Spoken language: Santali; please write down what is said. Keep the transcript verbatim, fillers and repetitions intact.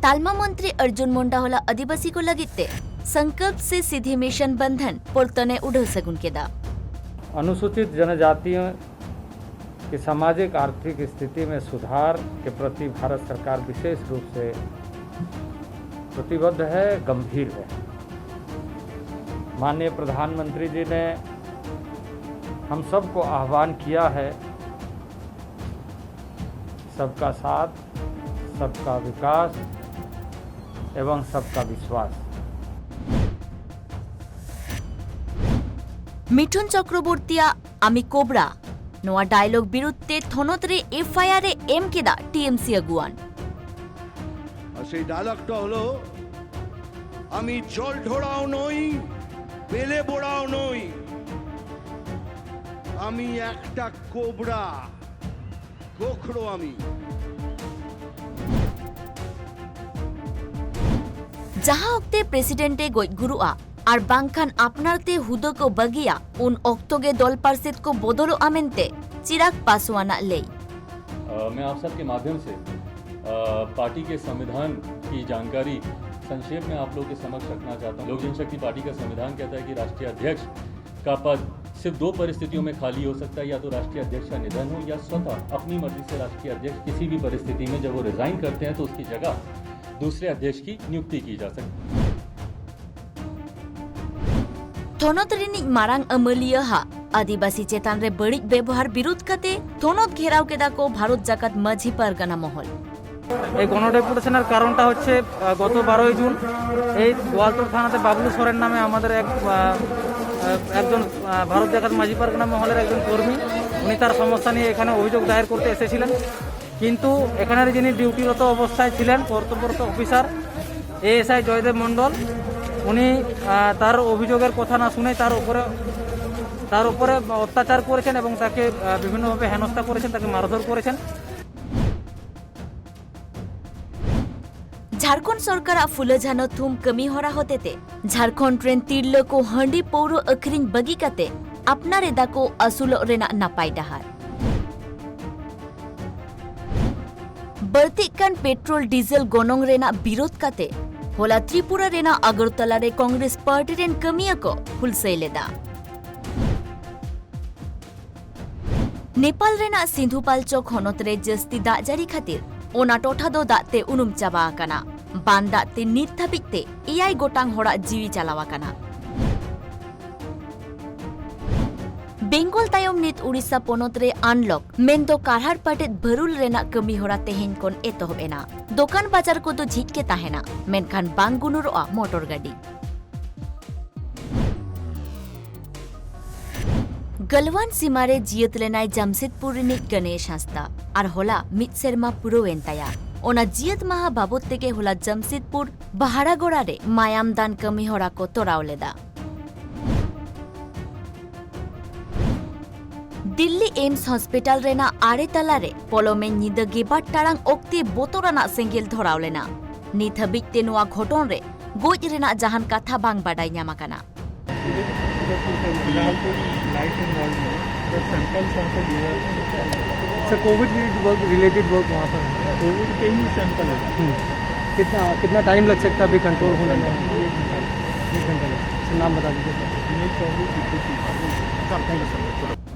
ᱛᱟᱞᱢᱟ ᱢᱚᱱᱛᱨᱤ ᱚᱨᱡᱩᱱ ᱢᱩᱱᱰᱟ ᱦᱚᱞᱟ ᱟᱹᱫᱤᱵᱟᱹᱥᱤ ᱠᱚ ᱞᱟᱹᱜᱤᱫ ᱛᱮ ᱥᱚᱝᱠᱚᱞᱯ ᱥᱮ ᱥᱤᱫᱷᱤ ᱢᱤᱥᱚᱱ ᱵᱚᱱᱫᱷᱚᱱ ᱯᱚᱞᱛᱚᱱ ᱮ ᱩᱰᱷᱟᱹᱣ ᱥᱟᱹᱜᱩᱱ ᱠᱮᱫᱟ᱾ अनुसूचित जनजातियों की सामाजिक आर्थिक स्थिति में सुधार के प्रति भारत सरकार विशेष रूप से प्रतिबद्ध है, गंभीर है। माननीय प्रधानमंत्री जी ने हम सबको आह्वान किया है, सबका साथ, सबका विकास एवं सबका विश्वास। ᱢᱤᱴᱷᱩᱱ ᱪᱚᱠᱨᱚᱵᱚᱨᱛᱤᱭᱟᱜ ᱟᱢᱤ ᱠᱳᱵᱨᱟ ᱱᱚᱣᱟ ᱰᱟᱭᱞᱚᱜ ᱵᱤᱨᱩᱫᱷ ᱛᱮ ᱛᱷᱚᱱᱚᱛ ᱨᱮ ᱮᱯᱷ ᱟᱭ ᱟᱨ ᱮ ᱮᱢ ᱠᱮᱫᱟ ᱴᱤ ᱮᱢ ᱥᱤ ᱟᱹᱜᱩᱣᱟᱱ᱾ আর সেই ডায়লগটা হলো, আমি জল ঢোড়াও নই, বেলে বোড়াও নই, আমি একটা কোবরা, গোখরো আমি। ᱡᱟᱦᱟᱸ ᱚᱠᱛᱮ ᱯᱨᱮᱥᱤᱰᱮᱱᱴ ᱮ ᱜᱚᱡ ᱜᱩᱨᱩᱜᱼᱟ ᱟᱨ ᱵᱟᱝᱠᱷᱟᱱ ᱟᱯᱱᱟᱨ ᱛᱮ ᱦᱩᱫᱟᱹ ᱠᱚ ᱵᱟᱹᱜᱤᱭᱟ, ᱩᱱ ᱚᱠᱛᱚ ᱜᱮ ᱫᱚᱞ ᱯᱟᱨᱥᱮᱛ ᱠᱚ ᱵᱚᱫᱚᱞᱚᱜᱼᱟ ᱢᱮᱱᱛᱮ ᱪᱤᱨᱟᱜᱽ ᱯᱟᱥᱣᱟᱱᱟᱜ ᱞᱟᱹᱭ᱾ अ, मैं आप सबके माध्यम से, अ, पार्टी के संविधान की जानकारी संक्षेप में आप लोगों के समक्ष रखना चाहता हूँ। लोक जनशक्ति पार्टी का संविधान कहता है कि राष्ट्रीय अध्यक्ष का पद सिर्फ दो परिस्थितियों में खाली हो सकता है, या तो राष्ट्रीय अध्यक्ष का निधन हो या स्वतः अपनी मर्जी से राष्ट्रीय अध्यक्ष किसी भी परिस्थिति में जब वो रिजाइन करते हैं तो उसकी जगह दूसरे अध्यक्ष की नियुक्ति की जा सकती है। ᱛᱷᱚᱱᱚᱛ ᱨᱤᱱᱤᱡ ᱢᱟᱨᱟᱝ ᱟᱹᱢᱟᱹᱞᱤᱭᱟᱹ ᱦᱟᱜ ᱟᱹᱫᱤᱵᱟᱹᱥᱤ ᱪᱮᱛᱟᱱ ᱨᱮ ᱵᱟᱹᱲᱤᱡ ᱵᱮᱵᱚᱦᱟᱨ ᱵᱤᱨᱩᱫᱷ ᱠᱟᱛᱮ ᱛᱷᱚᱱᱚᱛ ᱜᱷᱮᱨᱟᱣ ᱠᱮᱫᱟ ᱠᱚ ᱵᱷᱟᱨᱚᱛ ᱡᱟᱠᱟᱛ ᱢᱟᱹᱡᱷᱤ ᱯᱟᱨᱜᱟᱱᱟ ᱢᱚᱦᱚᱞ᱾ এই গণডেপুটেশনের কারণটা হচ্ছে, আহ, গত বারোই জুন এই গোয়ালতোড় থানাতে বাবলু সোরেন নামে আমাদের এক, আহ, আহ, একজন, আহ, ভারত জাকাত মাঝি পারগানা মহলের একজন কর্মী, উনি তার সমস্যা নিয়ে এখানে অভিযোগ দায়ের করতে এসেছিলেন। কিন্তু এখানের যিনি ডিউটিরত অবস্থায় ছিলেন, কর্তব্যরত অফিসার এএসআই জয়দেব মণ্ডল, উনি, আহ, তার অভিযোগের কথা না শুনে তার উপরে, তার উপরে অত্যাচার করেছেন এবং তাকে, আহ, বিভিন্নভাবে হেনস্থা করেছেন, তাকে মারধর করেছেন। ᱡᱷᱟᱲᱠᱷᱚᱸᱰ ᱥᱚᱨᱠᱟᱨᱟᱜ ᱯᱷᱩᱞᱟᱹ ᱡᱷᱟᱱᱚ ᱛᱷᱩᱢ ᱠᱟᱹᱢᱤ ᱦᱚᱨᱟ ᱦᱚᱛᱮᱛᱮ ᱡᱷᱟᱲᱠᱷᱚᱸᱰ ᱨᱮᱱ ᱛᱤᱨᱞᱟᱹ ᱠᱚ ᱦᱟᱺᱰᱤ ᱯᱟᱹᱣᱨᱟᱹ ᱟᱹᱠᱷᱨᱤᱧ ᱵᱟᱹᱜᱤ ᱠᱟᱛᱮ ᱟᱯᱱᱟᱨ ᱮᱫᱟ ᱠᱚ ᱟᱹᱥᱩᱞᱚᱜ ᱨᱮᱱᱟᱜ ᱱᱟᱯᱟᱭ ᱰᱟᱦᱟᱨ᱾ ᱵᱟᱹᱲᱛᱤᱜ ᱠᱟᱱ ᱯᱮᱴᱨᱳᱞ ᱰᱤᱡᱮᱞ ᱜᱚᱱᱚᱝ ᱨᱮᱱᱟᱜ ᱵᱤᱨᱳᱫ ᱠᱟᱛᱮ ᱦᱚᱞᱟ ᱛᱨᱤᱯᱩᱨᱟ ᱨᱮᱱᱟᱜ ᱟᱜᱚᱨᱛᱚᱞᱟ ᱨᱮ ᱠᱚᱝᱜᱨᱮᱥ ᱯᱟᱨᱴᱤ ᱨᱮᱱ ᱠᱟᱹᱢᱤᱭᱟᱹ ᱠᱚ ᱦᱩᱞᱥᱟᱹᱭ ᱞᱮᱫᱟ᱾ ᱱᱮᱯᱟᱞ ᱨᱮᱱᱟᱜ ᱥᱤᱱᱫᱷᱩ ᱯᱟᱞᱪᱚᱠ ᱦᱚᱱᱚᱛ ᱨᱮ ᱡᱟᱹᱥᱛᱤ ᱫᱟᱜ ᱡᱟᱹᱲᱤ ᱠᱷᱟᱹᱛᱤᱨ ᱚᱱᱟ ᱴᱚᱴᱷᱟ ᱫᱚ ᱫᱟᱜ ᱛᱮ ᱩᱱᱩᱢ ᱪᱟᱵᱟ ᱟᱠᱟᱱᱟ᱾ ᱵᱟᱱ ᱫᱟᱜ ᱛᱮ ᱱᱤᱛ ᱫᱷᱟᱹᱵᱤᱡ ᱛᱮ ᱮᱭᱟᱭ ᱜᱚᱴᱟᱝ ᱦᱚᱲᱟᱜ ᱡᱤᱣᱤ ᱪᱟᱞᱟᱣ ᱟᱠᱟᱱᱟ᱾ ᱵᱮᱝᱜᱚᱞ ᱛᱟᱭᱚᱢ ᱱᱤᱛ ᱩᱲᱤᱥᱥᱟ ᱯᱚᱱᱚᱛ ᱨᱮ ᱟᱱᱞᱚᱠ ᱢᱮᱱᱫᱚ ᱠᱟᱨᱦᱟᱲ ᱯᱟᱴᱮᱫ ᱵᱷᱟᱹᱨᱩᱞ ᱨᱮᱱᱟᱜ ᱠᱟᱹᱢᱤ ᱦᱚᱨᱟ ᱛᱮᱦᱮᱧ ᱠᱷᱚᱱ ᱮᱛᱚᱦᱚᱵ ᱮᱱᱟ᱾ ᱫᱚᱠᱟᱱ ᱵᱟᱡᱟᱨ ᱠᱚᱫᱚ ᱡᱷᱤᱡ ᱜᱮ ᱛᱟᱦᱮᱱᱟ, ᱢᱮᱱᱠᱷᱟᱱ ᱵᱟᱝ ᱜᱩᱱᱩᱨᱚᱜᱼᱟ ᱢᱚᱴᱚᱨ ᱜᱟᱹᱰᱤ᱾ ᱜᱟᱹᱞᱣᱟᱱ ᱥᱤᱢᱟ ᱨᱮ ᱡᱤᱭᱟᱹᱛ ᱞᱮᱱᱟᱭ ᱡᱟᱢᱥᱮᱫᱽᱯᱩᱨ ᱨᱤᱱᱤᱡ ᱜᱟᱱᱮᱥ ᱦᱟᱸᱥᱫᱟ ᱟᱨ ᱦᱚᱞᱟ ᱢᱤᱫ ᱥᱮᱨᱢᱟ ᱯᱩᱨᱟᱹᱣ ᱮᱱ ᱛᱟᱭᱟ᱾ ᱚᱱᱟ ᱡᱤᱭᱟᱹᱛ ᱢᱟᱦᱟ ᱵᱟᱵᱚᱛ ᱛᱮᱜᱮ ᱦᱚᱞᱟ ᱡᱟᱢᱥᱮᱫᱽᱯᱩᱨ ᱵᱟᱦᱟᱲᱟᱜᱚᱲᱟ ᱨᱮ ᱢᱟᱭᱟᱢ ᱫᱟᱱ ᱠᱟᱹᱢᱤ ᱦᱚᱨᱟ ᱠᱚ ᱛᱚᱨᱟᱣ ᱞᱮᱫᱟ᱾ ᱫᱤᱞᱞᱤ ᱮᱢᱥ ᱦᱚᱥᱯᱤᱴᱟᱞ ᱨᱮᱱᱟᱜ ᱟᱲᱮ ᱛᱟᱞᱟ ᱨᱮ ᱯᱚᱞᱚᱢᱮᱱ ᱧᱤᱫᱟᱹ ᱜᱮᱵᱟᱨ ᱴᱟᱲᱟᱝ ᱚᱠᱛᱮ ᱵᱚᱛᱚᱨᱟᱱᱟᱜ ᱥᱮᱸᱜᱮᱞ ᱫᱷᱚᱨᱟᱣ ᱞᱮᱱᱟ᱾ ᱱᱤᱛ ᱦᱟᱹᱵᱤᱡ ᱛᱮ ᱱᱚᱣᱟ ᱜᱷᱚᱴᱚᱱ ᱨᱮ ᱜᱚᱡ ᱨᱮᱱᱟᱜ ᱡᱟᱦᱟᱱ ᱠᱟᱛᱷᱟ ᱵᱟᱝ ᱵᱟᱰᱟᱭ ᱧᱟᱢ ᱟᱠᱟᱱᱟ᱾ फिलहाल तो लाइफ इन्वॉल्व नहीं है, बस सैंपल वहाँ पर लिया है। सर, कोविड रिलेटेड वर्क वहाँ पर है। कोविड के ही सैंपल है। कितना कितना टाइम लग सकता है अभी कंट्रोल होने में? एक घंटा लग सकता है। सर, नाम बता दीजिए सर। नहीं, कोविड की कोई चीज़ नहीं।